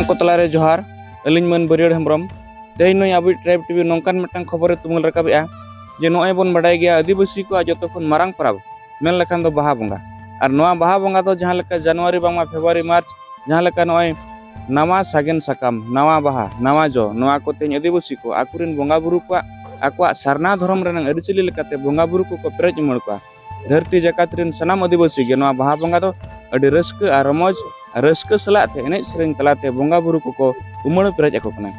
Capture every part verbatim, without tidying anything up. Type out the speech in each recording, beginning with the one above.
ᱠᱚ ᱛᱟᱞᱟᱨᱮ ᱡᱚᱦᱟᱨ᱾ ᱟᱹᱞᱤᱧ ᱢᱟᱹᱱ ᱵᱟᱹᱨᱭᱟᱹᱲ ᱦᱮᱢᱵᱨᱚᱢ᱾ ᱛᱮᱦᱮᱧ ᱱᱩᱭ ᱟᱵᱚᱭᱤᱡ ᱴᱨᱟᱭᱤᱵᱽ ᱴᱤᱵᱷᱤ ᱱᱚᱝᱠᱟᱱ ᱢᱤᱫᱴᱟᱝ ᱠᱷᱚᱵᱚᱨᱮ ᱛᱩᱢᱟᱹᱞ ᱨᱟᱠᱟᱵᱮᱜᱼᱟ ᱡᱮ ᱱᱚᱜᱼᱚᱭ ᱵᱚᱱ ᱵᱟᱰᱟᱭ ᱜᱮᱭᱟ ᱟᱹᱫᱤᱵᱟᱹᱥᱤ ᱠᱚᱣᱟᱜ ᱡᱚᱛᱚ ᱠᱷᱚᱱ ᱢᱟᱨᱟᱝ ᱯᱚᱨᱚᱵᱽ ᱢᱮᱱ ᱞᱮᱠᱷᱟᱱ ᱫᱚ ᱵᱟᱦᱟ ᱵᱚᱸᱜᱟ᱾ ᱟᱨ ᱱᱚᱣᱟ ᱵᱟᱦᱟ ᱵᱚᱸᱜᱟ ᱫᱚ ᱡᱟᱦᱟᱸ ᱞᱮᱠᱟ ᱡᱟᱱᱩᱣᱟᱨᱤ ᱵᱟᱝᱢᱟ ᱯᱷᱮᱵᱽᱨᱩᱣᱟᱨᱤ, ᱢᱟᱨᱪ, ᱡᱟᱦᱟᱸ ᱞᱮᱠᱟ ᱱᱚᱜᱼᱚᱭ ᱱᱟᱣᱟ ᱥᱟᱜᱮᱱ ᱥᱟᱠᱟᱢ, ᱱᱟᱣᱟ ᱵᱟᱦᱟ, ᱱᱟᱣᱟ ᱡᱚ, ᱱᱚᱣᱟ ᱠᱚ ᱛᱮᱦᱮᱧ ᱟᱹᱫᱤᱵᱟᱹᱥᱤ ᱠᱚ ᱟᱠᱚᱨᱮᱱ ᱵᱚᱸᱜᱟ ᱵᱩᱨᱩ ᱠᱚᱣᱟᱜ ᱟᱠᱚᱣᱟᱜ ᱥᱟᱨᱱᱟ ᱫᱷᱚᱨᱚᱢ ᱨᱮᱱᱟᱜ ᱟᱹᱨᱤᱪᱟᱹᱞᱤ ᱞᱮᱠᱟᱛᱮ ᱵᱚᱸᱜᱟ ᱵᱩᱨᱩ ᱠᱚᱠᱚ ᱯᱮᱨᱮᱡ ᱩᱢᱟᱹᱲ ᱠᱚᱣᱟ᱾ ᱫᱷᱟᱹᱨᱛᱤ ᱡᱟᱠᱟᱛ ᱨᱮᱱ ᱥᱟᱱᱟᱢ ᱟᱹᱫᱤᱵᱟᱹᱥᱤ ᱜᱮ ᱱᱚᱣᱟ ᱵᱟᱦᱟ ᱵᱚᱸᱜᱟ ᱫᱚ ᱟᱹᱰᱤ ᱨᱟᱹᱥᱠᱟᱹ ᱟᱨ ᱨᱚᱢᱚᱡᱽ ᱟᱨ ᱨᱟᱹᱥᱠᱟᱹ ᱥᱟᱞᱟᱜ ᱛᱮ ᱮᱱᱮᱡ ᱥᱮᱨᱮᱧ ᱛᱟᱞᱟᱛᱮ ᱵᱚᱸᱜᱟ ᱵᱩᱨᱩ ᱠᱚᱠᱚ ᱩᱢᱟᱹᱲ ᱯᱮᱨᱮᱡ ᱟᱠᱚ ᱠᱟᱱᱟ᱾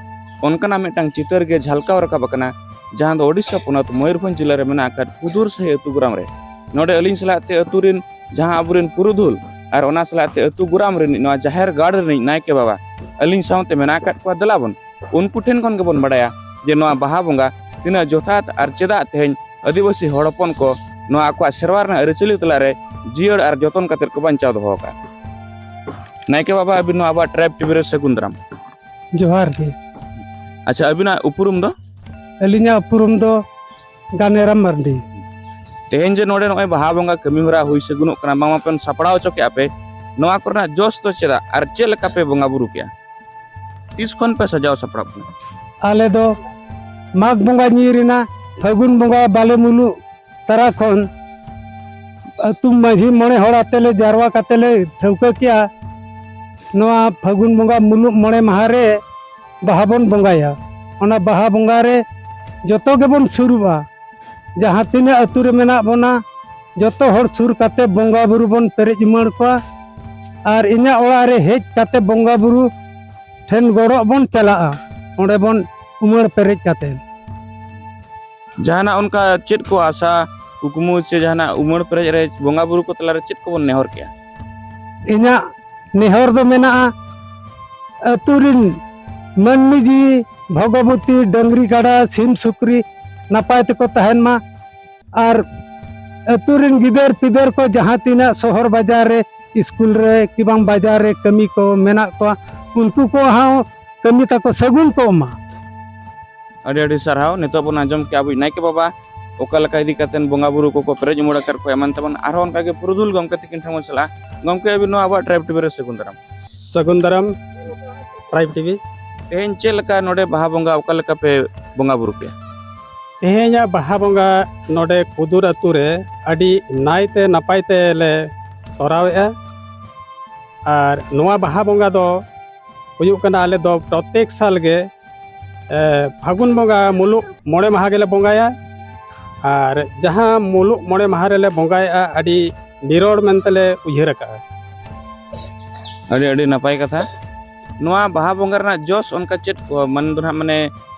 ᱚᱱᱠᱟᱱᱟᱜ ᱢᱤᱫᱴᱟᱝ ᱪᱤᱛᱟᱹᱨ ᱜᱮ ᱡᱷᱟᱞᱠᱟᱣ ᱨᱟᱠᱟᱵ ᱟᱠᱟᱱᱟ, ᱡᱟᱦᱟᱸ ᱫᱚ ᱳᱰᱤᱥᱟ ᱯᱚᱱᱚᱛ ᱢᱚᱭᱩᱨᱵᱷᱚᱸᱡᱽ ᱡᱤᱞᱟᱹ ᱨᱮ ᱢᱮᱱᱟᱜ ᱟᱠᱟᱫ ᱠᱩᱫᱩᱨ ᱥᱟᱹᱦᱤ ᱟᱹᱛᱩ ᱜᱨᱟᱢ ᱨᱮ᱾ ᱱᱚᱰᱮ ᱟᱹᱞᱤᱧ ᱥᱟᱞᱟᱜ ᱛᱮ ᱟᱹᱛᱩ ᱨᱮᱱ ᱡᱟᱦᱟᱸ ᱟᱵᱚᱨᱮᱱ ᱯᱩᱨᱩᱫᱷᱩᱞ ᱟᱨ ᱚᱱᱟ ᱥᱟᱞᱟᱜ ᱛᱮ ᱟᱹᱛᱩ ᱜᱨᱟᱢ ᱨᱤᱱᱤᱡ ᱱᱚᱣᱟ ᱡᱟᱦᱮᱨ ᱜᱟᱲ ᱨᱤᱱᱤᱡ ᱱᱟᱭᱠᱮ ᱵᱟᱵᱟ ᱟᱹᱞᱤᱧ ᱥᱟᱶᱛᱮ ᱢᱮᱱᱟᱜ ᱟᱠᱟᱫ ᱠᱚᱣᱟ᱾ ᱫᱮᱞᱟ ᱵᱚᱱ ᱩᱱᱠᱩ ᱴᱷᱮᱱ ᱠᱷᱚᱱ ᱜᱮᱵᱚᱱ ᱵᱟᱰᱟᱭᱟ ᱡᱮ ᱱᱚᱣᱟ ᱵᱟᱦᱟ ᱵᱚᱸᱜᱟ ᱛᱤᱱᱟᱹᱜ ᱡᱚᱛᱷᱟᱛ ᱟᱨ ᱪᱮᱫᱟᱜ ᱛᱮᱦᱮᱧ ᱟᱹᱫᱤᱵᱟᱹᱥᱤ ᱦᱚᱲ ᱦᱚᱯᱚᱱ ᱠᱚ ᱱᱚᱣᱟ ᱟᱠᱚᱣᱟᱜ ᱥᱮᱨᱣᱟ ᱨᱮᱱᱟᱜ ᱟᱹᱨᱤᱪᱟᱹᱞᱤ ᱛᱟᱞᱟᱨᱮ ᱡᱤᱭᱟᱹᱲ ᱟᱨ ᱡᱚᱛᱚᱱ ᱠᱟᱛᱮᱫ ᱠᱚ ᱵᱟᱧᱪᱟᱣ ᱫᱚᱦᱚ ᱟᱠᱟᱫᱼᱟ᱾ ᱱᱟᱭᱠᱮ ᱵᱟᱵᱟ, ᱟᱹᱵᱤᱱ ᱱᱚᱣᱟ ᱟᱵᱚᱣᱟᱜ ᱴᱨᱟᱭᱤᱵᱽ ᱴᱤᱵᱷᱤ ᱨᱮ ᱥᱟᱹᱜᱩᱱ ᱫᱟᱨᱟᱢ᱾ ᱡᱚᱦᱟᱨ ᱜᱮ᱾ ᱟᱪᱪᱷᱟ, ᱟᱹᱵᱤᱱᱟᱜ ᱩᱯᱨᱩᱢ ᱫᱚ? ᱟᱹᱞᱤᱧᱟᱜ ᱩᱯᱨᱩᱢ ᱫᱚ ᱜᱟᱱᱮᱨᱟᱢ ᱢᱟᱨᱰᱤ᱾ ᱛᱮᱦᱮᱧ ᱡᱮ ᱱᱚᱰᱮ ᱱᱚᱜᱼᱚᱭ ᱵᱟᱦᱟ ᱵᱚᱸᱜᱟ ᱠᱟᱹᱢᱤ ᱦᱚᱨᱟ ᱦᱩᱭ ᱥᱟᱹᱜᱩᱱᱚᱜ ᱠᱟᱱᱟ, ᱵᱟᱝᱢᱟ ᱯᱮ ᱥᱟᱯᱲᱟᱣ ᱦᱚᱪᱚ ᱠᱮᱜᱼᱟ ᱯᱮ, ᱱᱚᱣᱟ ᱠᱚᱨᱮᱱᱟᱜ ᱡᱚᱥ ᱫᱚ ᱪᱮᱫᱟᱜ ᱟᱨ ᱪᱮᱫ ᱞᱮᱠᱟ ᱯᱮ ᱵᱚᱸᱜᱟ ᱵᱩᱨᱩ ᱠᱮᱜᱼᱟ? ᱛᱤᱥ ᱠᱷᱚᱱ ᱯᱮ ᱥᱟᱡᱟᱣ ᱥᱟᱯᱲᱟᱣ ᱠᱟᱱᱟ? ᱟᱞᱮ ᱫᱚ ᱢᱟᱜᱽ ᱵᱚᱸᱜᱟ ᱧᱤᱨ ᱮᱱᱟ, ᱯᱷᱟᱹᱜᱩᱱ ᱵᱚᱸᱜᱟ ᱵᱟᱞᱮ ᱢᱩᱞᱩᱜ ᱛᱟᱨᱟ ᱠᱷᱚᱱ ᱟᱹᱛᱩ ᱢᱟᱹᱡᱷᱤ ᱢᱚᱬᱮ ᱦᱚᱲ ᱟᱛᱮ ᱞᱮ ᱡᱟᱨᱣᱟ ᱠᱟᱛᱮ ᱞᱮ ᱴᱷᱟᱹᱣᱠᱟᱹ ᱠᱮᱜᱼᱟ, ᱱᱚᱣᱟ ᱯᱷᱟᱹᱜᱩᱱ ᱵᱚᱸᱜᱟ ᱢᱩᱞᱩᱜ ᱢᱚᱬᱮ ᱢᱟᱦᱟ ᱨᱮ ᱵᱟᱦᱟ ᱵᱚᱱ ᱵᱚᱸᱜᱟᱭᱟ᱾ ᱚᱱᱟ ᱵᱟᱦᱟ ᱵᱚᱸᱜᱟ ᱨᱮ ᱡᱚᱛᱚ ᱜᱮᱵᱚᱱ ᱥᱩᱨᱩᱜᱼᱟ, ᱡᱟᱦᱟᱸ ᱛᱤᱱᱟᱹᱜ ᱟᱹᱛᱩ ᱨᱮ ᱢᱮᱱᱟᱜ ᱵᱚᱱᱟ, ᱡᱚᱛᱚ ᱦᱚᱲ ᱥᱩᱨ ᱠᱟᱛᱮ ᱵᱚᱸᱜᱟ ᱵᱩᱨᱩ ᱵᱚᱱ ᱯᱮᱨᱮᱡ ᱩᱢᱟᱹᱲ ᱠᱚᱣᱟ᱾ ᱟᱨ ᱤᱧᱟᱹᱜ ᱚᱲᱟᱜ ᱨᱮ ᱦᱮᱡ ᱠᱟᱛᱮ ᱵᱚᱸᱜᱟ ᱵᱩᱨᱩ ᱴᱷᱮᱱ ᱜᱚᱲᱚᱜ ᱵᱚᱱ ᱪᱟᱞᱟᱜᱼᱟ, ᱚᱸᱰᱮ ᱵᱚᱱ ᱩᱢᱟᱹᱲ ᱯᱮᱨᱮᱡ ᱠᱟᱛᱮ᱾ ᱡᱟᱦᱟᱱᱟᱜ ᱚᱱᱠᱟ ᱪᱮᱫ ᱠᱚ ᱟᱥᱟ ᱠᱩᱠᱢᱩ ᱥᱮ ᱡᱟᱦᱟᱱᱟᱜ ᱩᱢᱟᱹᱲ ᱯᱮᱨᱮᱡ ᱨᱮ ᱵᱚᱸᱜᱟ ᱵᱩᱨᱩ ᱠᱚ ᱛᱟᱞᱟᱨᱮ ᱪᱮᱫ ᱠᱚᱵᱚᱱ ᱱᱮᱦᱚᱨ ᱠᱮᱜᱼᱟ? ᱤᱧᱟᱹᱜ ᱱᱮᱦᱚᱨ ᱫᱚ ᱢᱮᱱᱟᱜᱼᱟ, ᱟᱹᱛᱩ ᱨᱤᱱ ᱢᱟᱹᱱᱢᱤ ᱡᱤᱣᱤ, ᱵᱷᱚᱜᱚᱵᱚᱛᱤ, ᱰᱟᱹᱝᱨᱤ ᱠᱟᱰᱟ, ᱥᱤᱢ ᱥᱩᱠᱨᱤ ᱱᱟᱯᱟᱭ ᱛᱮᱠᱚ ᱛᱟᱦᱮᱱ ᱢᱟ᱾ ᱟᱨ ᱟᱹᱛᱩ ᱨᱤᱱ ᱜᱤᱫᱟᱹᱨ ᱯᱤᱫᱟᱹᱨ ᱠᱚ ᱡᱟᱦᱟᱸ ᱛᱤᱱᱟᱹᱜ ᱥᱚᱦᱚᱨ ᱵᱟᱡᱟᱨ ᱨᱮ, ᱥᱠᱩᱞ ᱨᱮ ᱠᱤ ᱵᱟᱝ ᱵᱟᱡᱟᱨ ᱨᱮ ᱠᱟᱹᱢᱤ ᱠᱚ ᱢᱮᱱᱟᱜ ᱠᱚᱣᱟ, ᱩᱱᱠᱩ ᱠᱚ ᱦᱚᱸ ᱠᱟᱹᱢᱤ ᱛᱟᱠᱚ ᱥᱟᱹᱜᱩᱱ ᱠᱚᱜ ᱢᱟ᱾ ᱟᱹᱰᱤ ᱟᱹᱰᱤ ᱥᱟᱨᱦᱟᱣ᱾ ᱱᱤᱛᱚᱜ ᱵᱚᱱ ᱟᱸᱡᱚᱢ ᱠᱮᱜᱼᱟ ᱟᱵᱚᱭᱤᱡ ᱱᱟᱭᱠᱮ ᱵᱟᱵᱟ ᱚᱠᱟ ᱞᱮᱠᱟ ᱤᱫᱤ ᱠᱟᱛᱮ ᱵᱚᱸᱜᱟ ᱵᱩᱨᱩ ᱠᱚᱠᱚ ᱯᱮᱨᱮᱡ ᱩᱢᱟᱹᱲ ᱟᱠᱟᱫ ᱠᱚᱣᱟ ᱮᱢᱟᱱ ᱛᱮᱢᱟᱱ᱾ ᱟᱨᱦᱚᱸ ᱚᱱᱠᱟ ᱜᱮ ᱯᱩᱨᱩᱫᱷᱩᱞ ᱜᱚᱢᱠᱮ ᱛᱤᱠᱤᱱ ᱴᱷᱮᱱ ᱵᱚᱱ ᱪᱟᱞᱟᱜᱼᱟ᱾ ᱜᱚᱢᱠᱮ, ᱟᱹᱵᱤᱱ ᱱᱚᱣᱟ ᱟᱵᱚᱣᱟᱜ ᱴᱨᱟᱭᱤᱵᱽ ᱴᱤᱵᱷᱤ ᱨᱮ ᱥᱟᱹᱜᱩᱱ ᱫᱟᱨᱟᱢ᱾ ᱥᱟᱹᱜᱩᱱ ᱫᱟᱨᱟᱢ᱾ Tribe TV. ᱛᱮᱦᱮᱧ ᱪᱮᱫ ᱞᱮᱠᱟ ᱱᱚᱰᱮ ᱵᱟᱦᱟ ᱵᱚᱸᱜᱟ ᱚᱠᱟ ᱞᱮᱠᱟ ᱯᱮ ᱵᱚᱸᱜᱟ ᱵᱩᱨᱩ ᱠᱮᱜᱼᱟ? ᱛᱮᱦᱮᱧᱟᱜ ᱵᱟᱦᱟ ᱵᱚᱸᱜᱟ ᱱᱚᱰᱮ ᱠᱩᱫᱩᱨ ᱟᱹᱛᱩ ᱨᱮ ᱟᱹᱰᱤ ᱱᱟᱭᱛᱮ ᱱᱟᱯᱟᱭ ᱛᱮᱞᱮ ᱛᱚᱨᱟᱣᱮᱜᱼᱟ᱾ ᱟᱨ ᱱᱚᱣᱟ ᱵᱟᱦᱟ ᱵᱚᱸᱜᱟ ᱫᱚ ᱦᱩᱭᱩᱜ ᱠᱟᱱᱟ, ᱟᱞᱮ ᱫᱚ ᱯᱨᱚᱛᱮᱠ ᱥᱟᱞ ᱜᱮ, ᱮ, ᱯᱷᱟᱹᱜᱩᱱ ᱵᱚᱸᱜᱟ ᱢᱩᱞᱩᱜ ᱢᱚᱬᱮ ᱢᱟᱦᱟ ᱜᱮᱞᱮ ᱵᱚᱸᱜᱟᱭᱟ᱾ ᱟᱨ ᱡᱟᱦᱟᱸ ᱢᱩᱞᱩᱜ ᱢᱚᱬᱮ ᱢᱟᱦᱟ ᱨᱮᱞᱮ ᱵᱚᱸᱜᱟᱭᱮᱜᱼᱟ, ᱟᱹᱰᱤ ᱱᱤᱨᱚᱲ ᱢᱮᱱᱛᱮᱞᱮ ᱩᱭᱦᱟᱹᱨ ᱟᱠᱟᱜᱼᱟ᱾ ᱟᱹᱰᱤ, ᱟᱹᱰᱤ ᱱᱟᱯᱟᱭ ᱠᱟᱛᱷᱟ᱾ ᱱᱚᱣᱟ ᱵᱟᱦᱟ ᱵᱚᱸᱜᱟ ᱨᱮᱱᱟᱜ ᱡᱚᱥ ᱚᱱᱠᱟ ᱪᱮᱫ ᱠᱚ? ᱢᱟᱱᱮ ᱫᱚ ᱱᱟᱦᱟᱜ, ᱢᱟᱱᱮ,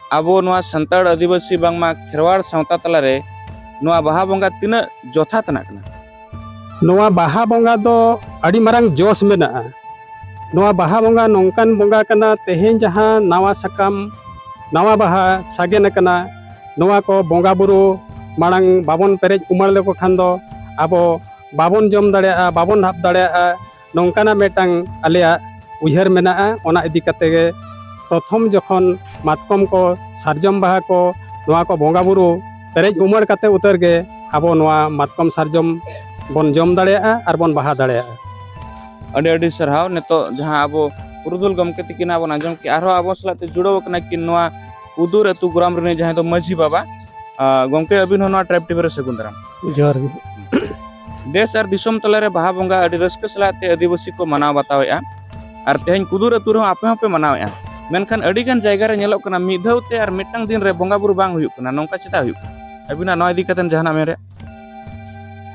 ᱟᱵᱚ ᱱᱚᱣᱟ ᱥᱟᱱᱛᱟᱲ, ᱟᱹᱫᱤᱵᱟᱹᱥᱤ, ᱵᱟᱝᱢᱟ ᱠᱷᱮᱨᱣᱟᱲ ᱥᱟᱶᱛᱟ ᱛᱟᱞᱟᱨᱮ ᱱᱚᱣᱟ ᱵᱟᱦᱟ ᱵᱚᱸᱜᱟ ᱛᱤᱱᱟᱹᱜ ᱡᱚᱛᱷᱟᱛ ᱟᱱᱟᱜ ᱠᱟᱱᱟ? ᱱᱚᱣᱟ ᱵᱟᱦᱟ ᱵᱚᱸᱜᱟ ᱫᱚ ᱟᱹᱰᱤ ᱢᱟᱨᱟᱝ ᱡᱚᱥ ᱢᱮᱱᱟᱜᱼᱟ᱾ ᱱᱚᱣᱟ ᱵᱟᱦᱟ ᱵᱚᱸᱜᱟ ᱱᱚᱝᱠᱟᱱ ᱵᱚᱸᱜᱟ ᱠᱟᱱᱟ, ᱛᱮᱦᱮᱧ ᱡᱟᱦᱟᱸ ᱱᱟᱣᱟ ᱥᱟᱠᱟᱢ, ᱱᱟᱣᱟ ᱵᱟᱦᱟ ᱥᱟᱜᱮᱱ ᱟᱠᱟᱱᱟ, ᱱᱚᱣᱟ ᱠᱚ ᱵᱚᱸᱜᱟ ᱵᱩᱨᱩ ᱢᱟᱲᱟᱝ ᱵᱟᱵᱚᱱ ᱯᱮᱨᱮᱡ ᱩᱢᱟᱹᱲ ᱞᱮᱠᱚ ᱠᱷᱟᱱ ᱫᱚ ᱟᱵᱚ ᱵᱟᱵᱚᱱ ᱡᱚᱢ ᱫᱟᱲᱮᱭᱟᱜᱼᱟ, ᱵᱟᱵᱚᱱ ᱦᱟᱵ ᱫᱟᱲᱮᱭᱟᱜᱼᱟ᱾ ᱱᱚᱝᱠᱟᱱᱟᱜ ᱢᱤᱫᱴᱟᱝ ᱟᱞᱮᱭᱟᱜ ᱩᱭᱦᱟᱹᱨ ᱢᱮᱱᱟᱜᱼᱟ᱾ ᱚᱱᱟ ᱤᱫᱤ ᱠᱟᱛᱮ ᱜᱮ ᱯᱨᱚᱛᱷᱚᱢ ᱡᱚᱠᱷᱚᱱ ᱢᱟᱛᱠᱚᱢ ᱠᱚ, ᱥᱟᱨᱡᱚᱢ ᱵᱟᱦᱟ ᱠᱚ, ᱱᱚᱣᱟ ᱠᱚ ᱵᱚᱸᱜᱟ ᱵᱩᱨᱩ ᱯᱮᱨᱮᱡ ᱩᱢᱟᱹᱲ ᱠᱟᱛᱮ ᱩᱛᱟᱹᱨ ᱜᱮ ᱟᱵᱚ ᱱᱚᱣᱟ ᱢᱟᱛᱠᱚᱢ ᱥᱟᱨᱡᱚᱢ ᱵᱚᱱ ᱡᱚᱢ ᱫᱟᱲᱮᱭᱟᱜᱼᱟ ᱟᱨ ᱵᱚᱱ ᱵᱟᱦᱟ ᱫᱟᱲᱮᱭᱟᱜᱼᱟ᱾ ᱟᱹᱰᱤ ᱟᱹᱰᱤ ᱥᱟᱨᱦᱟᱣ᱾ ᱱᱤᱛᱚᱜ ᱡᱟᱦᱟᱸ ᱟᱵᱚ ᱯᱩᱨᱩᱫᱷᱩᱞ ᱜᱚᱢᱠᱮ ᱛᱤᱠᱤᱱᱟᱜ ᱵᱚᱱ ᱟᱸᱡᱚᱢ ᱠᱮᱜᱼᱟ, ᱟᱨᱦᱚᱸ ᱟᱵᱚ ᱥᱟᱞᱟᱜ ᱛᱮ ᱡᱩᱲᱟᱹᱣ ᱟᱠᱟᱱᱟ ᱠᱤᱱ ᱱᱚᱣᱟ ᱠᱩᱫᱩᱨ ᱟᱹᱛᱩ ᱜᱨᱟᱢ ᱨᱤᱱᱤᱡ ᱡᱟᱦᱟᱸᱭ ᱫᱚ ᱢᱟᱹᱡᱷᱤ ᱵᱟᱵᱟ᱾ ᱟᱸ, ᱜᱚᱢᱠᱮ, ᱟᱹᱵᱤᱱ ᱦᱚᱸ ᱱᱚᱣᱟ ᱴᱨᱟᱭᱤᱵᱽ ᱴᱤᱵᱷᱤ ᱨᱮ ᱥᱟᱹᱜᱩᱱ ᱫᱟᱨᱟᱢ᱾ ᱡᱚᱦᱟᱨ ᱜᱮ᱾ ᱫᱮᱥ ᱟᱨ ᱫᱤᱥᱚᱢ ᱛᱟᱞᱟᱨᱮ ᱵᱟᱦᱟ ᱵᱚᱸᱜᱟ ᱟᱹᱰᱤ ᱨᱟᱹᱥᱠᱟᱹ ᱥᱟᱞᱟᱜ ᱛᱮ ᱟᱹᱫᱤᱵᱟᱹᱥᱤ ᱠᱚ ᱢᱟᱱᱟᱣ ᱵᱟᱛᱟᱣᱮᱫᱼᱟ, ᱟᱨ ᱛᱮᱦᱮᱧ ᱠᱩᱫᱩᱨ ᱟᱹᱛᱩ ᱨᱮᱦᱚᱸ ᱟᱯᱮ ᱦᱚᱸᱯᱮ ᱢᱟᱱᱟᱣᱮᱫᱼᱟ᱾ ᱢᱮᱱᱠᱷᱟᱱ ᱟᱹᱰᱤ ᱜᱟᱱ ᱡᱟᱭᱜᱟ ᱨᱮ ᱧᱮᱞᱚᱜ ᱠᱟᱱᱟ, ᱢᱤᱫ ᱫᱷᱟᱣ ᱛᱮ ᱟᱨ ᱢᱤᱫᱴᱟᱝ ᱫᱤᱱ ᱨᱮ ᱵᱚᱸᱜᱟ ᱵᱩᱨᱩ ᱵᱟᱝ ᱦᱩᱭᱩᱜ ᱠᱟᱱᱟ᱾ ᱱᱚᱝᱠᱟ ᱪᱮᱫᱟᱜ ᱦᱩᱭᱩᱜ ᱠᱟᱱᱟ? ᱟᱹᱵᱤᱱᱟᱜ ᱱᱚᱣᱟ ᱤᱫᱤ ᱠᱟᱛᱮ ᱡᱟᱦᱟᱱᱟᱜ ᱢᱮᱱ ᱨᱮᱭᱟᱜ?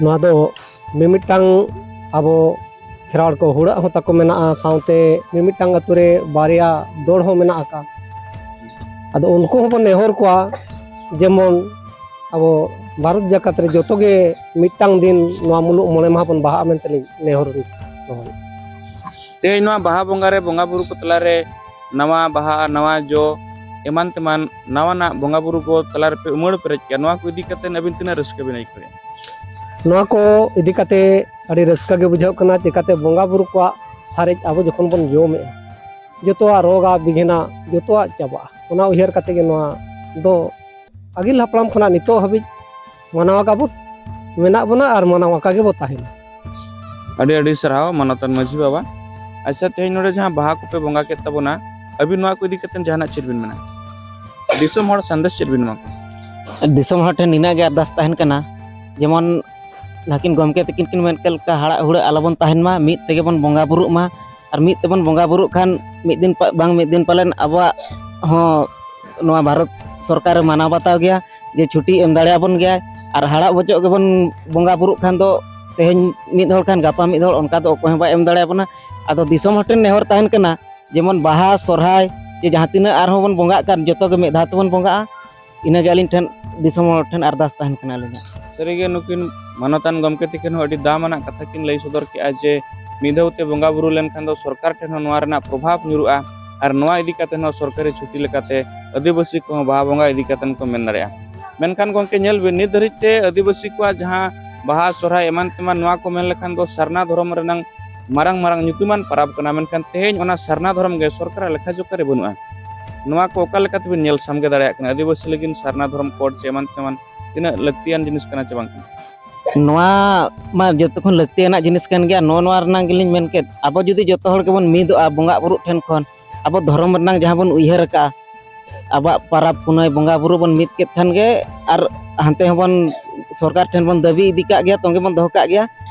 ᱱᱚᱣᱟ ᱫᱚ ᱢᱤᱢᱤᱫᱴᱟᱝ ᱟᱵᱚ ᱠᱷᱮᱨᱣᱟᱲ ᱠᱚ ᱦᱩᱲᱟᱹᱜ ᱦᱚᱸ ᱛᱟᱠᱚ ᱢᱮᱱᱟᱜᱼᱟ, ᱥᱟᱶᱛᱮ ᱢᱤᱢᱤᱫᱴᱟᱝ ᱟᱹᱛᱩ ᱨᱮ ᱵᱟᱨᱭᱟ ᱫᱚᱲ ᱦᱚᱸ ᱢᱮᱱᱟᱜ ᱟᱠᱟᱫ᱾ ᱟᱫᱚ ᱩᱱᱠᱩ ᱦᱚᱸᱵᱚᱱ ᱱᱮᱦᱚᱨ ᱠᱚᱣᱟ, ᱡᱮᱢᱚᱱ ᱟᱵᱚ ᱵᱷᱟᱨᱚᱛ ᱡᱟᱠᱟᱛ ᱨᱮ ᱡᱚᱛᱚ ᱜᱮ ᱢᱤᱫᱴᱟᱝ ᱫᱤᱱ ᱱᱚᱣᱟ ᱢᱩᱞᱩᱜ ᱢᱚᱬᱮ ᱢᱟᱦᱟ ᱵᱚᱱ ᱵᱟᱦᱟᱜᱼᱟ ᱢᱮᱱᱛᱮ ᱞᱤᱧ ᱱᱮᱦᱚᱨ ᱫᱚᱦᱚᱭᱟ᱾ ᱛᱮᱦᱮᱧ ᱱᱚᱣᱟ ᱵᱟᱦᱟ ᱵᱚᱸᱜᱟ ᱨᱮ ᱵᱚᱸᱜᱟ ᱵᱩᱨᱩ ᱠᱚ ᱛᱟᱞᱟᱨᱮ ᱱᱟᱣᱟ ᱵᱟᱦᱟ, ᱱᱟᱣᱟ ᱡᱚ, ᱮᱢᱟᱱ ᱛᱮᱢᱟᱱ ᱱᱟᱣᱟᱱᱟᱜ ᱵᱚᱸᱜᱟ ᱵᱩᱨᱩ ᱠᱚ ᱛᱟᱞᱟ ᱨᱮᱯᱮ ᱩᱢᱟᱹᱲ ᱯᱮᱨᱮᱡ ᱠᱮᱜᱼᱟ, ᱱᱚᱣᱟ ᱠᱚ ᱤᱫᱤ ᱠᱟᱛᱮ ᱟᱹᱵᱤᱱ ᱛᱤᱱᱟᱹᱜ ᱨᱟᱹᱥᱠᱟᱹ ᱵᱤᱱ ᱟᱹᱭᱠᱟᱹᱣᱮᱫᱼᱟ? ᱱᱚᱣᱟ ᱠᱚ ᱤᱫᱤ ᱠᱟᱛᱮ ᱟᱹᱰᱤ ᱨᱟᱹᱥᱠᱟᱹ ᱜᱮ ᱵᱩᱡᱷᱟᱹᱜ ᱠᱟᱱᱟ᱾ ᱪᱤᱠᱟᱛᱮ ᱵᱚᱸᱜᱟ ᱵᱩᱨᱩ ᱠᱚᱣᱟᱜ ᱥᱟᱨᱮᱡ ᱟᱵᱚ ᱡᱚᱠᱷᱚᱱ ᱵᱚᱱ ᱡᱚᱢᱮᱜᱼᱟ, ᱡᱚᱛᱚᱣᱟᱜ ᱨᱳᱜᱽ ᱟᱜ ᱵᱤᱜᱷᱤᱱᱟᱜ ᱡᱚᱛᱚᱣᱟᱜ ᱪᱟᱵᱟᱜᱼᱟ᱾ ᱚᱱᱟ ᱩᱭᱦᱟᱹᱨ ᱠᱟᱛᱮ ᱜᱮ ᱱᱚᱣᱟ ᱫᱚ ᱟᱹᱜᱤᱞ ᱦᱟᱯᱲᱟᱢ ᱠᱷᱚᱱᱟᱜ ᱱᱤᱛᱚᱜ ᱦᱟᱹᱵᱤᱡ ᱢᱟᱱᱟᱣ ᱟᱠᱟᱫ ᱵᱚ ᱢᱮᱱᱟᱜ ᱵᱚᱱᱟ ᱟᱨ ᱢᱟᱱᱟᱣ ᱟᱠᱟ ᱜᱮᱵᱚ ᱛᱟᱦᱮᱱᱟ᱾ ᱟᱹᱰᱤ ᱟᱹᱰᱤ ᱥᱟᱨᱦᱟᱣ ᱢᱟᱱᱚᱛᱟᱱ ᱢᱟᱹᱡᱷᱤ ᱵᱟᱵᱟ᱾ ᱟᱪᱪᱷᱟ, ᱛᱮᱦᱮᱧ ᱱᱚᱰᱮ ᱡᱟᱦᱟᱸ ᱵᱟᱦᱟ ᱠᱚᱯᱮ ᱵᱚᱸᱜᱟ ᱠᱮᱫ ᱛᱟᱵᱚᱱᱟ, ᱟᱹᱵᱤᱱ ᱱᱚᱣᱟ ᱠᱚ ᱤᱫᱤ ᱠᱟᱛᱮ ᱡᱟᱦᱟᱱᱟᱜ ᱪᱮᱫ ᱵᱤᱱ ᱢᱮᱱᱟ? ᱫᱤᱥᱚᱢ ᱦᱚᱲ ᱥᱟᱸᱫᱮᱥ ᱪᱮᱫ ᱵᱤᱱ ᱮᱢᱟ ᱠᱚᱣᱟ? ᱫᱤᱥᱚᱢ ᱦᱚᱲ ᱴᱷᱮᱱ ᱱᱤᱱᱟᱹᱜ ᱜᱮ ᱟᱨᱫᱟᱥ ᱛᱟᱦᱮᱱ ᱠᱟᱱᱟ, ᱡᱮᱢᱚᱱ ᱱᱟᱹᱠᱤᱱ ᱜᱚᱢᱠᱮ ᱛᱟᱹᱠᱤᱱ ᱠᱤᱱ ᱢᱮᱱ ᱠᱮᱫ ᱞᱮᱠᱟ, ᱦᱟᱲᱟᱜ ᱦᱩᱲᱟᱹᱜ ᱟᱞᱚᱵᱚᱱ ᱛᱟᱦᱮᱱ ᱢᱟ, ᱢᱤᱫ ᱛᱮᱜᱮ ᱵᱚᱱ ᱵᱚᱸᱜᱟ ᱵᱩᱨᱩᱜ ᱢᱟ᱾ ᱟᱨ ᱢᱤᱫ ᱛᱮᱵᱚᱱ ᱵᱚᱸᱜᱟ ᱵᱩᱨᱩᱜ ᱠᱷᱟᱱ ᱢᱤᱫ ᱫᱤᱱ ᱯᱟ-, ᱵᱟᱝ ᱢᱤᱫ ᱫᱤᱱ ᱯᱟᱞᱮᱱ ᱟᱵᱚᱣᱟᱜ ᱦᱚᱸ ᱱᱚᱣᱟ ᱵᱷᱟᱨᱚᱛ ᱥᱚᱨᱠᱟᱨᱮ ᱢᱟᱱᱟᱣ ᱵᱟᱛᱟᱣ ᱜᱮᱭᱟ, ᱡᱮ ᱪᱷᱩᱴᱤ ᱮᱢ ᱫᱟᱲᱮᱭᱟᱵᱚᱱ ᱜᱮᱭᱟ᱾ ᱟᱨ ᱦᱟᱲᱟᱜ ᱵᱚᱪᱚᱜ ᱜᱮᱵᱚᱱ ᱵᱚᱸᱜᱟ ᱵᱩᱨᱩᱜ ᱠᱷᱟᱱ ᱫᱚ ᱛᱮᱦᱮᱧ ᱢᱤᱫ ᱦᱚᱲ ᱠᱷᱟᱱ ᱜᱟᱯᱟ ᱢᱤᱫ ᱦᱚᱲ, ᱚᱱᱠᱟ ᱫᱚ ᱚᱠᱚᱭ ᱦᱚᱸ ᱵᱟᱭ ᱮᱢ ᱫᱟᱲᱮᱭᱟᱵᱚᱱᱟ᱾ ᱟᱫᱚ ᱫᱤᱥᱚᱢ ᱦᱚᱲ ᱴᱷᱮᱱ ᱱᱮᱦᱚᱨ ᱛᱟᱦᱮᱱ ᱠᱟᱱᱟ, ᱡᱮᱢᱚᱱ ᱵᱟᱦᱟ, ᱥᱚᱨᱦᱟᱭ, ᱡᱮ ᱡᱟᱦᱟᱸ ᱛᱤᱱᱟᱹᱜ ᱟᱨᱦᱚᱸ ᱵᱚᱱ ᱵᱚᱸᱜᱟᱜ ᱠᱟᱱ, ᱡᱚᱛᱚ ᱜᱮ ᱢᱤᱫ ᱫᱷᱟᱣ ᱛᱮᱵᱚᱱ ᱵᱚᱸᱜᱟᱜᱼᱟ᱾ ᱤᱱᱟᱹᱜᱮ ᱟᱹᱞᱤᱧ ᱴᱷᱮᱱ, ᱫᱤᱥᱚᱢ ᱦᱚᱲ ᱴᱷᱮᱱ ᱟᱨᱫᱟᱥ ᱛᱟᱦᱮᱱ ᱠᱟᱱᱟ ᱟᱹᱞᱤᱧᱟᱜ᱾ ᱥᱟᱹᱨᱤᱜᱮ ᱱᱩᱠᱤᱱ ᱢᱟᱱᱚᱛᱟᱱ ᱜᱚᱢᱠᱮ ᱛᱤᱠᱤᱱ ᱦᱚᱸ ᱟᱹᱰᱤ ᱫᱟᱢᱟᱱᱟᱜ ᱠᱟᱛᱷᱟ ᱠᱤᱱ ᱞᱟᱹᱭ ᱥᱚᱫᱚᱨ ᱠᱮᱫᱼᱟ ᱡᱮ ᱢᱤᱫ ᱫᱷᱟᱣ ᱛᱮ ᱵᱚᱸᱜᱟ ᱵᱩᱨᱩ ᱞᱮᱱᱠᱷᱟᱱ ᱫᱚ ᱥᱚᱨᱠᱟᱨ ᱴᱷᱮᱱ ᱦᱚᱸ ᱱᱚᱣᱟ ᱨᱮᱱᱟᱜ ᱯᱨᱚᱵᱷᱟᱵᱽ ᱧᱩᱨᱩᱜᱼᱟ, ᱟᱨ ᱱᱚᱣᱟ ᱤᱫᱤ ᱠᱟᱛᱮ ᱦᱚᱸ ᱥᱚᱨᱠᱟᱨᱤ ᱪᱷᱩᱴᱤ ᱞᱮᱠᱟᱛᱮ ᱟᱹᱫᱤᱵᱟᱹᱥᱤ ᱠᱚᱦᱚᱸ ᱵᱟᱦᱟ ᱵᱚᱸᱜᱟ ᱤᱫᱤ ᱠᱟᱛᱮ ᱠᱚ ᱢᱮᱱ ᱫᱟᱲᱮᱭᱟᱜᱼᱟ᱾ ᱢᱮᱱᱠᱷᱟᱱ ᱜᱚᱢᱠᱮ, ᱧᱮᱞ ᱵᱤᱱ, ᱱᱤᱛ ᱫᱷᱟᱹᱨᱤᱡ ᱛᱮ ᱟᱹᱫᱤᱵᱟᱹᱥᱤ ᱠᱚᱣᱟᱜ ᱡᱟᱦᱟᱸ ᱵᱟᱦᱟ, ᱥᱚᱨᱦᱟᱭ, ᱮᱢᱟᱱ ᱛᱮᱢᱟᱱ, ᱱᱚᱣᱟ ᱠᱚ ᱢᱮᱱ ᱞᱮᱠᱷᱟᱱ ᱫᱚ ᱥᱟᱨᱱᱟ ᱫᱷᱚᱨᱚᱢ ᱨᱮᱱᱟᱝ ᱢᱟᱨᱟᱝ ᱢᱟᱨᱟᱝ ᱧᱩᱛᱩᱢᱟᱱ ᱯᱟᱨᱟᱵᱽ ᱠᱟᱱᱟ, ᱢᱮᱱᱠᱷᱟᱱ ᱛᱮᱦᱮᱧ ᱚᱱᱟ ᱥᱟᱨᱱᱟ ᱫᱷᱚᱨᱚᱢ ᱜᱮ ᱥᱚᱨᱠᱟᱨᱟᱜ ᱞᱮᱠᱷᱟ ᱡᱚᱠᱷᱟ ᱨᱮ ᱵᱟᱹᱱᱩᱜᱼᱟ᱾ ᱱᱚᱣᱟ ᱠᱚ ᱚᱠᱟ ᱞᱮᱠᱟ ᱛᱮᱵᱤᱱ ᱧᱮᱞ ᱥᱟᱢᱜᱮ ᱫᱟᱲᱮᱭᱟᱜ ᱠᱟᱱᱟ? ᱟᱹᱫᱤᱵᱟᱹᱥᱤ ᱞᱟᱹᱜᱤᱫ ᱥᱟᱨᱱᱟ ᱫᱷᱚᱨᱚᱢ ᱠᱳᱰ ᱪᱮ ᱮᱢᱟᱱ ᱛᱮᱢᱟᱱ ᱛᱤᱱᱟᱹᱜ ᱞᱟᱹᱠᱛᱤᱭᱟᱱ ᱡᱤᱱᱤᱥ ᱠᱟᱱᱟ ᱪᱮ ᱵᱟᱝ ᱠᱟᱱᱟ? ᱱᱚᱣᱟ ᱢᱟ ᱡᱚᱛᱚ ᱠᱷᱚᱱ ᱞᱟᱹᱠᱛᱤᱭᱟᱱᱟᱜ ᱡᱤᱱᱤᱥ ᱠᱟᱱ ᱜᱮᱭᱟ᱾ ᱱᱚᱜᱼᱚ ᱱᱚᱣᱟ ᱨᱮᱱᱟᱜ ᱜᱮᱞᱤᱧ ᱢᱮᱱ ᱠᱮᱫ, ᱟᱵᱚ ᱡᱩᱫᱤ ᱡᱚᱛᱚ ᱦᱚᱲ ᱜᱮᱵᱚᱱ ᱢᱤᱫᱚᱜᱼᱟ, ᱵᱚᱸᱜᱟ ᱵᱩᱨᱩᱜ ᱴᱷᱮᱱ ᱠᱷᱚᱱ ᱟᱵᱚ ᱫᱷᱚᱨᱚᱢ ᱨᱮᱱᱟᱜ ᱡᱟᱦᱟᱸ ᱵᱚᱱ ᱩᱭᱦᱟᱹᱨ ᱟᱠᱟᱫᱼᱟ, ᱟᱵᱚᱣᱟᱜ ᱯᱟᱨᱟᱵᱽ ᱯᱩᱱᱟᱹᱭ ᱵᱚᱸᱜᱟ ᱵᱩᱨᱩ ᱵᱚᱱ ᱢᱤᱫ ᱠᱮᱫ ᱠᱷᱟᱱ ᱜᱮ, ᱟᱨ ᱦᱟᱱᱛᱮ ᱦᱚᱸᱵᱚᱱ ᱥᱚᱨᱠᱟᱨ ᱴᱷᱮᱱ ᱵᱚᱱ ᱫᱟᱹᱵᱤ ᱤᱫᱤ ᱠᱟᱜ ᱜᱮᱭᱟ, ᱛᱚᱸᱜᱮ ᱵᱚᱱ ᱫᱚᱦᱚ ᱠᱟᱜ ᱜᱮᱭᱟ,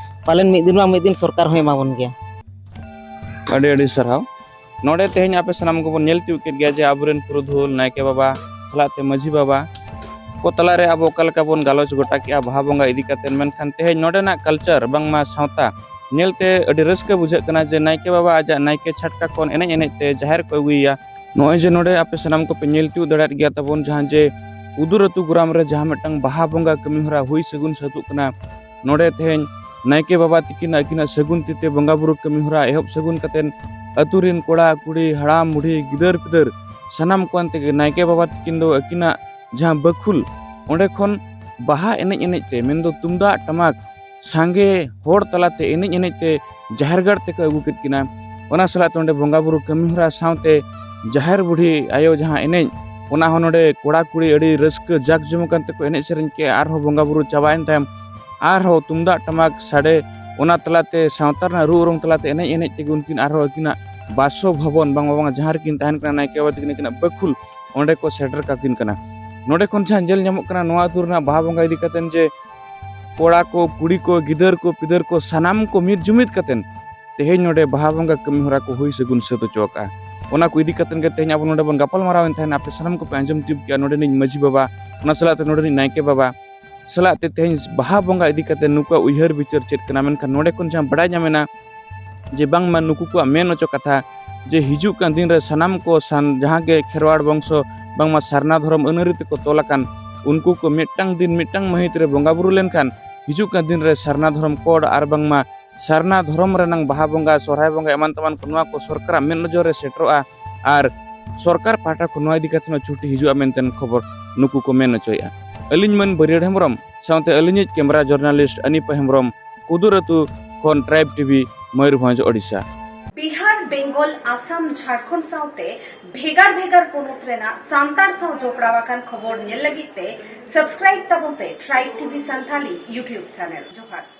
ᱯᱟᱞᱮᱱ ᱢᱤᱫ ᱫᱤᱱ ᱵᱟᱝ ᱢᱤᱫ ᱫᱤᱱ ᱥᱚᱨᱠᱟᱨ ᱦᱚᱸᱭ ᱮᱢᱟ ᱵᱚᱱ ᱜᱮᱭᱟ᱾ ᱟᱹᱰᱤ ᱟᱹᱰᱤ ᱥᱟᱨᱦᱟᱣ᱾ ᱱᱚᱰᱮ ᱛᱮᱦᱮᱧ ᱟᱯᱮ ᱥᱟᱱᱟᱢ ᱠᱚᱵᱚᱱ ᱧᱮᱞ ᱛᱤᱭᱳᱜ ᱠᱮᱫ ᱜᱮᱭᱟ ᱡᱮ ᱟᱵᱚᱨᱮᱱ ᱯᱩᱨᱩᱫᱷᱩᱞ ᱱᱟᱭᱠᱮ ᱵᱟᱵᱟ ᱥᱟᱞᱟᱜ ᱛᱮ ᱢᱟᱹᱡᱷᱤ ᱵᱟᱵᱟ ᱠᱚ ᱛᱟᱞᱟᱨᱮ ᱟᱵᱚ ᱚᱠᱟ ᱞᱮᱠᱟ ᱵᱚᱱ ᱜᱟᱞᱚᱪ ᱜᱚᱴᱟ ᱠᱮᱜᱼᱟ ᱵᱟᱦᱟ ᱵᱚᱸᱜᱟ ᱤᱫᱤ ᱠᱟᱛᱮ᱾ ᱢᱮᱱᱠᱷᱟᱱ ᱛᱮᱦᱮᱧ ᱱᱚᱰᱮᱱᱟᱜ culture, ᱵᱟᱝᱢᱟ ᱥᱟᱶᱛᱟ ᱧᱮᱞᱛᱮ ᱟᱹᱰᱤ ᱨᱟᱹᱥᱠᱟᱹ ᱵᱩᱡᱷᱟᱹᱜ ᱠᱟᱱᱟ ᱡᱮ ᱱᱟᱭᱠᱮ ᱵᱟᱵᱟ ᱟᱡᱟᱜ ᱱᱟᱭᱠᱮ ᱪᱷᱟᱴᱠᱟ ᱠᱷᱚᱱ ᱮᱱᱮᱡ ᱮᱱᱮᱡ ᱛᱮ ᱡᱟᱦᱮᱨ ᱠᱚ ᱟᱹᱜᱩᱭᱮᱭᱟ᱾ ᱱᱚᱜᱼᱚᱭ ᱡᱮ ᱱᱚᱰᱮ ᱟᱯᱮ ᱥᱟᱱᱟᱢ ᱠᱚᱯᱮ ᱧᱮᱞ ᱛᱤᱭᱳᱜ ᱫᱟᱲᱮᱭᱟᱜ ᱜᱮᱭᱟ ᱛᱟᱵᱚᱱ, ᱡᱟᱦᱟᱸ ᱡᱮ ᱩᱫᱩᱨ ᱟᱹᱛᱩ ᱜᱨᱟᱢ ᱨᱮ ᱡᱟᱦᱟᱸ ᱢᱤᱫᱴᱟᱝ ᱵᱟᱦᱟ ᱵᱚᱸᱜᱟ ᱠᱟᱹᱢᱤ ᱦᱚᱨᱟ ᱦᱩᱭ ᱥᱟᱹᱜᱩᱱ ᱥᱟᱹᱛᱩᱜ ᱠᱟᱱᱟ, ᱱᱚᱰᱮ ᱛᱮᱦᱮᱧ ᱱᱟᱭᱠᱮ ᱵᱟᱵᱟ ᱛᱤᱠᱤᱱ ᱟᱹᱠᱤᱱᱟᱜ ᱥᱟᱹᱜᱩᱱ ᱛᱤᱛᱮ ᱵᱚᱸᱜᱟ ᱵᱩᱨᱩ ᱠᱟᱹᱢᱤ ᱦᱚᱨᱟ ᱮᱦᱚᱵ ᱥᱟᱹᱜᱩᱱ ᱠᱟᱛᱮᱱ, ᱟᱹᱛᱩ ᱨᱤᱱ ᱠᱚᱲᱟ ᱠᱩᱲᱤ, ᱦᱟᱲᱟᱢ ᱵᱩᱰᱷᱤ, ᱜᱤᱫᱟᱹᱨ ᱯᱤᱫᱟᱹᱨ, ᱥᱟᱱᱟᱢ ᱠᱚ ᱟᱱᱛᱮ ᱜᱮ ᱱᱟᱭᱠᱮ ᱵᱟᱵᱟ ᱛᱤᱠᱤᱱ ᱫᱚ ᱟᱹᱠᱤᱱᱟᱜ ᱡᱟᱦᱟᱸ ᱵᱟᱹᱠᱷᱩᱞ, ᱚᱸᱰᱮ ᱠᱷᱚᱱ ᱵᱟᱦᱟ ᱮᱱᱮᱡ ᱮᱱᱮᱡ ᱛᱮ, ᱢᱮᱱᱫᱚ ᱛᱩᱢᱫᱟᱜ ᱴᱟᱢᱟᱠ ᱥᱟᱸᱜᱮ ᱦᱚᱲ ᱛᱟᱞᱟᱛᱮ ᱮᱱᱮᱡ ᱮᱱᱮᱡ ᱛᱮ ᱡᱟᱦᱮᱨ ᱜᱟᱲ ᱛᱮᱠᱚ ᱟᱹᱜᱩ ᱠᱮᱫ ᱠᱤᱱᱟ᱾ ᱚᱱᱟ ᱥᱟᱞᱟᱜ ᱛᱮ ᱚᱸᱰᱮ ᱵᱚᱸᱜᱟ ᱵᱩᱨᱩ ᱠᱟᱹᱢᱤ ᱦᱚᱨᱟ ᱥᱟᱶᱛᱮ ᱡᱟᱦᱮᱨ ᱵᱩᱰᱷᱤ ᱟᱭᱳ ᱡᱟᱦᱟᱸ ᱮᱱᱮᱡ, ᱚᱱᱟ ᱦᱚᱸ ᱱᱚᱰᱮ ᱠᱚᱲᱟ ᱠᱩᱲᱤ ᱟᱹᱰᱤ ᱨᱟᱹᱥᱠᱟᱹ ᱡᱟᱠ ᱡᱚᱢᱚᱠ ᱠᱟᱱ ᱛᱮᱠᱚ ᱮᱱᱮᱡ ᱥᱮᱨᱮᱧ ᱠᱮᱜᱼᱟ᱾ ᱟᱨᱦᱚᱸ ᱵᱚᱸᱜᱟ ᱵᱩᱨᱩ ᱪᱟᱵᱟᱭᱮᱱ ᱛᱟᱭᱚᱢ ᱟᱨᱦᱚᱸ ᱛᱩᱢᱫᱟᱜ ᱴᱟᱢᱟᱠ ᱥᱟᱰᱮ ᱚᱱᱟ ᱛᱟᱞᱟᱛᱮ ᱥᱟᱶᱛᱟ ᱨᱮᱱᱟᱜ ᱨᱩ ᱚᱨᱚᱝ ᱛᱟᱞᱟᱛᱮ ᱮᱱᱮᱡ ᱮᱱᱮᱡ ᱛᱮᱜᱮ ᱩᱱᱠᱤᱱ ᱟᱨᱦᱚᱸ ᱟᱹᱠᱤᱱᱟᱜ ᱵᱟᱥᱚ ᱵᱷᱚᱵᱚᱱ ᱵᱟᱝ ᱵᱟᱝ ᱡᱟᱦᱟᱸ ᱨᱮᱠᱤᱱ ᱛᱟᱦᱮᱱ ᱠᱟᱱᱟ ᱱᱟᱭᱠᱮ ᱵᱟᱵᱟ ᱛᱟᱹᱠᱤᱱ ᱟᱹᱠᱤᱱᱟᱜ ᱵᱟᱹᱠᱷᱩᱞ, ᱚᱸᱰᱮ ᱠᱚ ᱥᱮᱴᱮᱨ ᱠᱟᱠᱤᱱ ᱠᱟᱱᱟ᱾ ᱱᱚᱰᱮ ᱠᱷᱚᱱ ᱡᱟᱦᱟᱸ ᱧᱮᱞ ᱧᱟᱢᱚᱜ ᱠᱟᱱᱟ ᱱᱚᱣᱟ ᱟᱹᱛᱩ ᱨᱮᱱᱟᱜ ᱵᱟᱦᱟ ᱵᱚᱸᱜᱟ ᱤᱫᱤ ᱠᱟᱛᱮᱱ ᱡᱮ ᱠᱚᱲᱟ ᱠᱚ, ᱠᱩᱲᱤ ᱠᱚ, ᱜᱤᱫᱟᱹᱨ ᱠᱚ, ᱯᱤᱫᱟᱹᱨ ᱠᱚ, ᱥᱟᱱᱟᱢ ᱠᱚ ᱢᱤᱫ ᱡᱩᱢᱤᱫ ᱠᱟᱛᱮᱱ ᱛᱮᱦᱮᱧ ᱱᱚᱰᱮ ᱵᱟᱦᱟ ᱵᱚᱸᱜᱟ ᱠᱟᱹᱢᱤ ᱦᱚᱨᱟ ᱠᱚ ᱦᱩᱭ ᱥᱟᱹᱜᱩᱱ ᱥᱟᱹᱛ ᱦᱚᱪᱚ ᱟᱠᱟᱫᱼᱟ᱾ ᱚᱱᱟ ᱠᱚ ᱤᱫᱤ ᱠᱟᱛᱮᱱ ᱜᱮ ᱛᱮᱦᱮᱧ ᱟᱵᱚ ᱱᱚᱰᱮ ᱵᱚᱱ ᱜᱟᱯᱟᱞ ᱢᱟᱨᱟᱣ ᱮᱱ ᱛᱟᱦᱮᱱ᱾ ᱟᱯᱮ ᱥᱟᱱᱟᱢ ᱠᱚᱯᱮ ᱟᱸᱡᱚᱢ ᱛᱤᱭᱳᱜ ᱠᱮᱜᱼᱟ ᱱᱚᱰᱮᱱᱤᱡ ᱢᱟᱹᱡᱷᱤ ᱵᱟᱵᱟ, ᱚᱱᱟ ᱥᱟᱞᱟᱜ ᱛᱮ ᱱᱚᱰᱮᱱᱤᱡ ᱱᱟᱭᱠᱮ ᱵᱟᱵᱟ ᱥᱟᱞᱟᱜ ᱛᱮ ᱛᱮᱦᱮᱧ ᱵᱟᱦᱟ ᱵᱚᱸᱜᱟ ᱤᱫᱤ ᱠᱟᱛᱮ ᱱᱩᱠᱩᱣᱟᱜ ᱩᱭᱦᱟᱹᱨ ᱵᱤᱪᱟᱹᱨ ᱪᱮᱫ ᱠᱟᱱᱟ, ᱢᱮᱱᱠᱷᱟᱱ ᱱᱚᱰᱮ ᱠᱷᱚᱱ ᱡᱟᱦᱟᱸ ᱵᱟᱰᱟᱭ ᱧᱟᱢᱮᱱᱟ ᱡᱮ ᱵᱟᱝᱢᱟ ᱱᱩᱠᱩ ᱠᱚᱣᱟᱜ ᱢᱮᱱ ᱚᱪᱚ ᱠᱟᱛᱷᱟ ᱡᱮ ᱦᱤᱡᱩᱜ ᱠᱟᱱ ᱫᱤᱱ ᱨᱮ ᱥᱟᱱᱟᱢ ᱠᱚ ᱥᱟᱱ-, ᱡᱟᱦᱟᱸ ᱜᱮ ᱠᱷᱮᱨᱣᱟᱲ ᱵᱚᱝᱥᱚ ᱵᱟᱝᱢᱟ ᱥᱟᱨᱱᱟ ᱫᱷᱚᱨᱚᱢ ᱟᱹᱱ ᱟᱹᱨᱤ ᱛᱮᱠᱚ ᱛᱚᱞ ᱟᱠᱟᱱ ᱩᱱᱠᱩ ᱠᱚ ᱢᱤᱫᱴᱟᱝ ᱫᱤᱱ ᱢᱤᱫᱴᱟᱝ ᱢᱟᱹᱦᱤᱛ ᱨᱮ ᱵᱚᱸᱜᱟ ᱵᱩᱨᱩ ᱞᱮᱱᱠᱷᱟᱱ ᱦᱤᱡᱩᱜ ᱠᱟᱱ ᱫᱤᱱ ᱨᱮ ᱥᱟᱨᱱᱟ ᱫᱷᱚᱨᱚᱢ ᱠᱳᱰ ᱟᱨ ᱵᱟᱝᱢᱟ ᱥᱟᱨᱱᱟ ᱫᱷᱚᱨᱚᱢ ᱨᱮᱱᱟᱝ ᱵᱟᱦᱟ ᱵᱚᱸᱜᱟ, ᱥᱚᱨᱦᱟᱭ ᱵᱚᱸᱜᱟ ᱮᱢᱟᱱ ᱛᱮᱢᱟᱱ ᱠᱚ ᱱᱚᱣᱟ ᱠᱚ ᱥᱚᱨᱠᱟᱨᱟᱜ ᱢᱮᱫ ᱱᱚᱡᱚᱨ ᱨᱮ ᱥᱮᱴᱮᱨᱚᱜᱼᱟ ᱟᱨ ᱥᱚᱨᱠᱟᱨ ᱯᱟᱦᱴᱟ ᱠᱷᱚᱱ ᱱᱚᱣᱟ ᱤᱫᱤ ᱠᱟᱛᱮ ᱦᱚᱸ ᱪᱷᱩᱴᱤ ᱦᱤᱡᱩᱜᱼᱟ ᱢᱮᱱᱛᱮ ᱠᱷᱚᱵᱚᱨ ᱱᱩᱠᱩ ᱠᱚ ᱢᱮᱱ ᱚᱪᱚᱭᱮᱫᱼᱟ᱾ ᱟᱹᱞᱤᱧ ᱢᱟᱹᱱ ᱵᱟᱹᱨᱭᱟᱹᱲ ᱦᱮᱢᱵᱨᱚᱢ ᱥᱟᱶᱛᱮ ᱟᱹᱞᱤᱧᱤᱡ ᱠᱮᱢᱨᱟ ᱡᱟᱨᱱᱟᱞᱤᱥᱴ ᱟᱱᱤᱯᱟ ᱦᱮᱢᱵᱨᱚᱢ, ᱠᱩᱫᱩᱨ ᱟᱹᱛᱩ ᱠᱷᱚᱱ ᱴᱨᱟᱭᱤᱵᱽ ᱴᱤᱵᱷᱤ, ᱢᱚᱭᱩᱨᱵᱷᱚᱸᱡᱽ, ᱳᱰᱤᱥᱟ᱾ ᱵᱤᱦᱟᱨ, ᱵᱮᱝᱜᱚᱞ, ᱟᱥᱟᱢ, ᱡᱷᱟᱲᱠᱷᱚᱸᱰ ᱥᱟᱶᱛᱮ ᱵᱷᱮᱜᱟᱨ ᱵᱷᱮᱜᱟᱨ ᱯᱚᱱᱚᱛ ᱨᱮᱱᱟᱜ ᱥᱟᱱᱛᱟᱲ ᱥᱟᱶ ᱡᱚᱯᱲᱟᱣ ᱟᱠᱟᱱ ᱠᱷᱚᱵᱚᱨ ᱧᱮᱞ ᱞᱟᱹᱜᱤᱫ ᱛᱮ subscribe ᱛᱟᱵᱚᱱ ᱯᱮ Tribe T V Santhali YouTube channel. ᱡᱚᱦᱟᱨ᱾